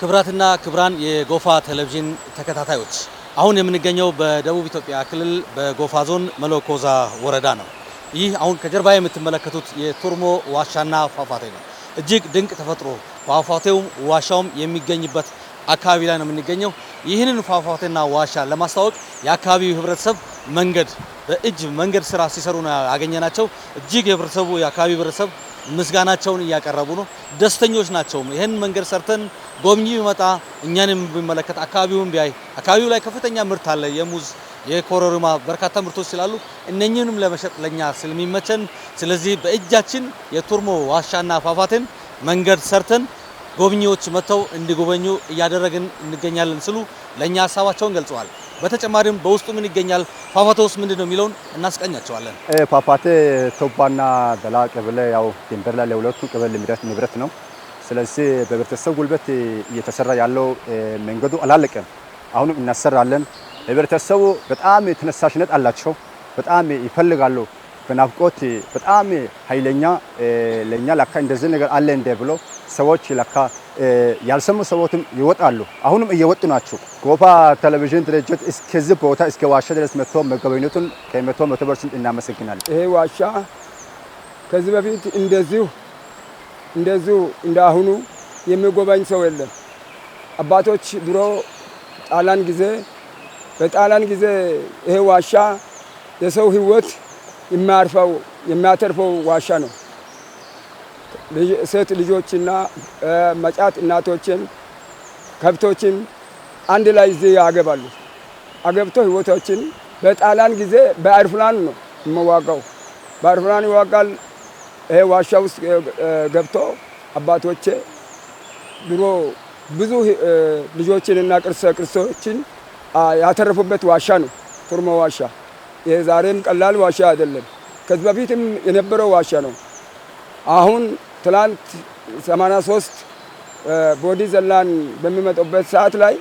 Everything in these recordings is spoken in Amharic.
ክብራትና ክብራን የጎፋ ቴሌቪዥን ተከታታዮች፣ አሁን የምንገኘው በደቡብ ኢትዮጵያ ክልል በጎፋ ዞን መለኮዛ ወረዳ ነው። ይህ አሁን ከጀርባ የምትመለከቱት የቱርሞ ዋሻና ፏፏቴ ነው። እጅግ ድንቅ ተፈጥሮ ፏፏቴውም ዋሻውም የሚገኝበት አካባቢ ላይ ነው የምንገኘው። ይህንን ፏፏቴና ዋሻ ለማስተዋወቅ የአካባቢው ህብረተሰብ መንገድ በእጅ መንገድ ስራ ሲሰሩ ነው ያገኘናቸው። እጅግ የህብረተሰቡ የአካባቢው ህብረተሰብ ምስጋናቸውን እያቀረቡ ነው። ደስተኞች ናቸው። ይህን መንገድ ሰርተን ጎብኚ ቢመጣ እኛንም ቢመለከት አካባቢውን ቢያይ፣ አካባቢው ላይ ከፍተኛ ምርት አለ። የሙዝ፣ የኮረሪማ በርካታ ምርቶች ስላሉ እነኚህንም ለመሸጥ ለኛ ስለሚመቸን፣ ስለዚህ በእጃችን የቱርሞ ዋሻና ፏፏቴን መንገድ ሰርተን ጎብኚዎች መጥተው እንዲጎበኙ እያደረግን እንገኛለን ሲሉ ለእኛ ሀሳባቸውን ገልጸዋል። በተጨማሪም በውስጡ ምን ይገኛል፣ ፏፏቴ ውስጥ ምንድን ነው የሚለውን እናስቃኛቸዋለን። ፏፏቴ ቶባና ደላ ቀበሌ ያው ድንበር ላይ ለሁለቱ ቀበሌ ንብረት ነው። ስለዚህ በህብረተሰብ ጉልበት እየተሰራ ያለው መንገዱ አላለቀም። አሁንም እናሰራለን። ህብረተሰቡ በጣም ተነሳሽነት አላቸው። በጣም ይፈልጋሉ። በናፍቆት በጣም ኃይለኛ ለኛ ለካ እንደዚህ ነገር አለ እንደ ብሎ ሰዎች ለካ ያልሰሙ ሰዎችም ይወጣሉ። አሁንም እየወጡ ናቸው። ጎፋ ቴሌቪዥን ድርጅት እስከዚህ ቦታ እስከ ዋሻ ድረስ መጥቶ መጎብኘቱን ከ100% እናመሰግናለን። ይሄ ዋሻ ከዚህ በፊት እንደዚሁ እንደ አሁኑ የሚጎበኝ ሰው የለም። አባቶች ድሮ ጣሊያን ጊዜ በጣሊያን ጊዜ ይሄ ዋሻ የሰው ሕይወት የሚያተርፈው ዋሻ ነው። ሴት ልጆችና መጫት እናቶችን ከብቶችን አንድ ላይ እዚህ ያገባሉ። አገብቶ ሕይወቶችን በጣሊያን ጊዜ በአይሮፕላን ነው የሚዋጋው። በአይሮፕላን ይዋጋል። ይሄ ዋሻ ውስጥ ገብቶ አባቶቼ ድሮ ብዙ ልጆችንና ቅርሶችን ያተረፉበት ዋሻ ነው ቱርሞ ዋሻ። ይሄ ዛሬም ቀላል ዋሻ አይደለም። ከዚህ በፊትም የነበረው ዋሻ ነው። አሁን ትላንት 83 ቦዲ ዘላን በሚመጡበት ሰዓት ላይ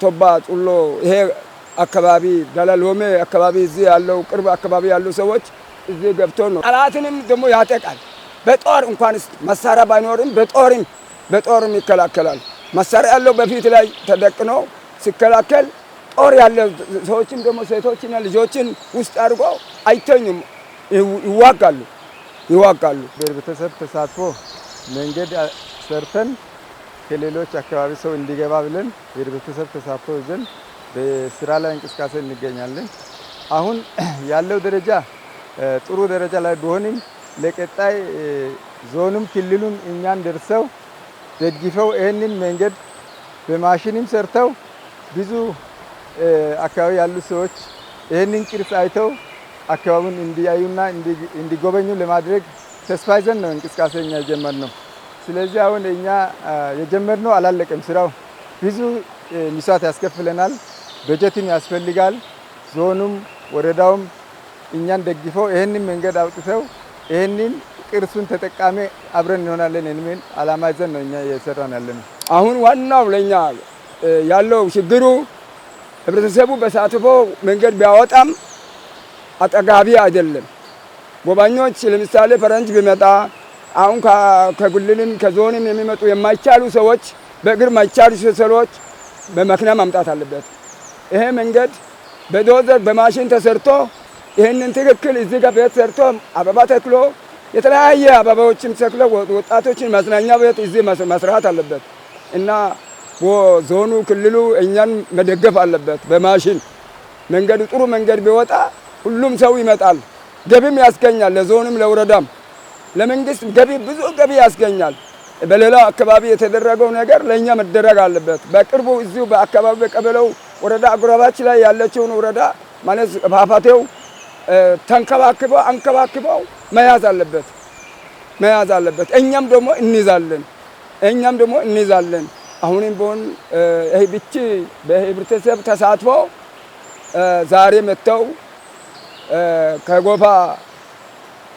ቶባ ጹሎ ይሄ አካባቢ ደላሎሜ አካባቢ እዚህ ያለው ቅርብ አካባቢ ያሉ ሰዎች እዚህ ገብቶ ነው። ጠላትንም ደግሞ ያጠቃል። በጦር እንኳን መሳሪያ ባይኖርም በጦርም ይከላከላል። መሳሪያ ያለው በፊት ላይ ተደቅኖ ሲከላከል ጦር ያለ ሰዎችም ደግሞ ሴቶችና ልጆችን ውስጥ አድርጎ አይተኙም፣ ይዋጋሉ ይዋጋሉ። በህብረተሰብ ተሳትፎ መንገድ ሰርተን ከሌሎች አካባቢ ሰው እንዲገባ ብለን የህብረተሰብ ተሳትፎ ይዘን በስራ ላይ እንቅስቃሴ እንገኛለን። አሁን ያለው ደረጃ ጥሩ ደረጃ ላይ ቢሆንም ለቀጣይ ዞኑም ክልሉም እኛን ደርሰው ደግፈው ይህንን መንገድ በማሽንም ሰርተው ብዙ አካባቢ ያሉ ሰዎች ይህንን ቅርስ አይተው አካባቢውን እንዲያዩና እንዲጎበኙ ለማድረግ ተስፋ ይዘን ነው እንቅስቃሴ እኛ የጀመርነው። ስለዚህ አሁን እኛ የጀመርነው አላለቀም። ስራው ብዙ መስዋዕት ያስከፍለናል፣ በጀትም ያስፈልጋል። ዞኑም ወረዳውም እኛን ደግፈው ይህንን መንገድ አውጥተው ይህንን ቅርሱን ተጠቃሚ አብረን እንሆናለን የሚል አላማ ይዘን ነው እኛ እየሰራን ያለነው። አሁን ዋናው ለኛ ያለው ችግሩ ህብረተሰቡ በተሳትፎ መንገድ ቢያወጣም አጠጋቢ አይደለም። ጎባኞች ለምሳሌ ፈረንጅ ቢመጣ አሁን ከጉልልም ከዞንም የሚመጡ የማይቻሉ ሰዎች በእግር የማይቻሉ ሰዎች በመኪና ማምጣት አለበት። ይሄ መንገድ በዶዘር በማሽን ተሰርቶ ይህንን ትክክል እዚህ ጋር ቤት ሰርቶ አበባ ተክሎ የተለያየ አበባዎችን ተክሎ ወጣቶችን መዝናኛ ቤት እዚህ መስራት አለበት እና ዞኑ ክልሉ እኛን መደገፍ አለበት። በማሽን መንገዱ ጥሩ መንገድ ቢወጣ ሁሉም ሰው ይመጣል፣ ገቢም ያስገኛል። ለዞንም ለወረዳም ለመንግስት ገቢ ብዙ ገቢ ያስገኛል። በሌላ አካባቢ የተደረገው ነገር ለኛ መደረግ አለበት። በቅርቡ እዚሁ በአካባቢ በቀበሌው ወረዳ አጎራባች ላይ ያለችውን ወረዳ ማለት ፏፏቴው ተንከባክበው አንከባክበው መያዝ አለበት መያዝ አለበት። እኛም ደግሞ እንይዛለን እኛም ደግሞ እንይዛለን። አሁንም ቢሆን ይሄ ብቻ በህብረተሰብ ተሳትፎ ዛሬ መጥተው ከጎፋ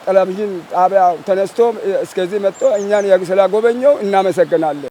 ቴሌቪዥን ጣቢያ ተነስቶ እስከዚህ መጥቶ እኛን ስላጎበኘው እናመሰግናለን።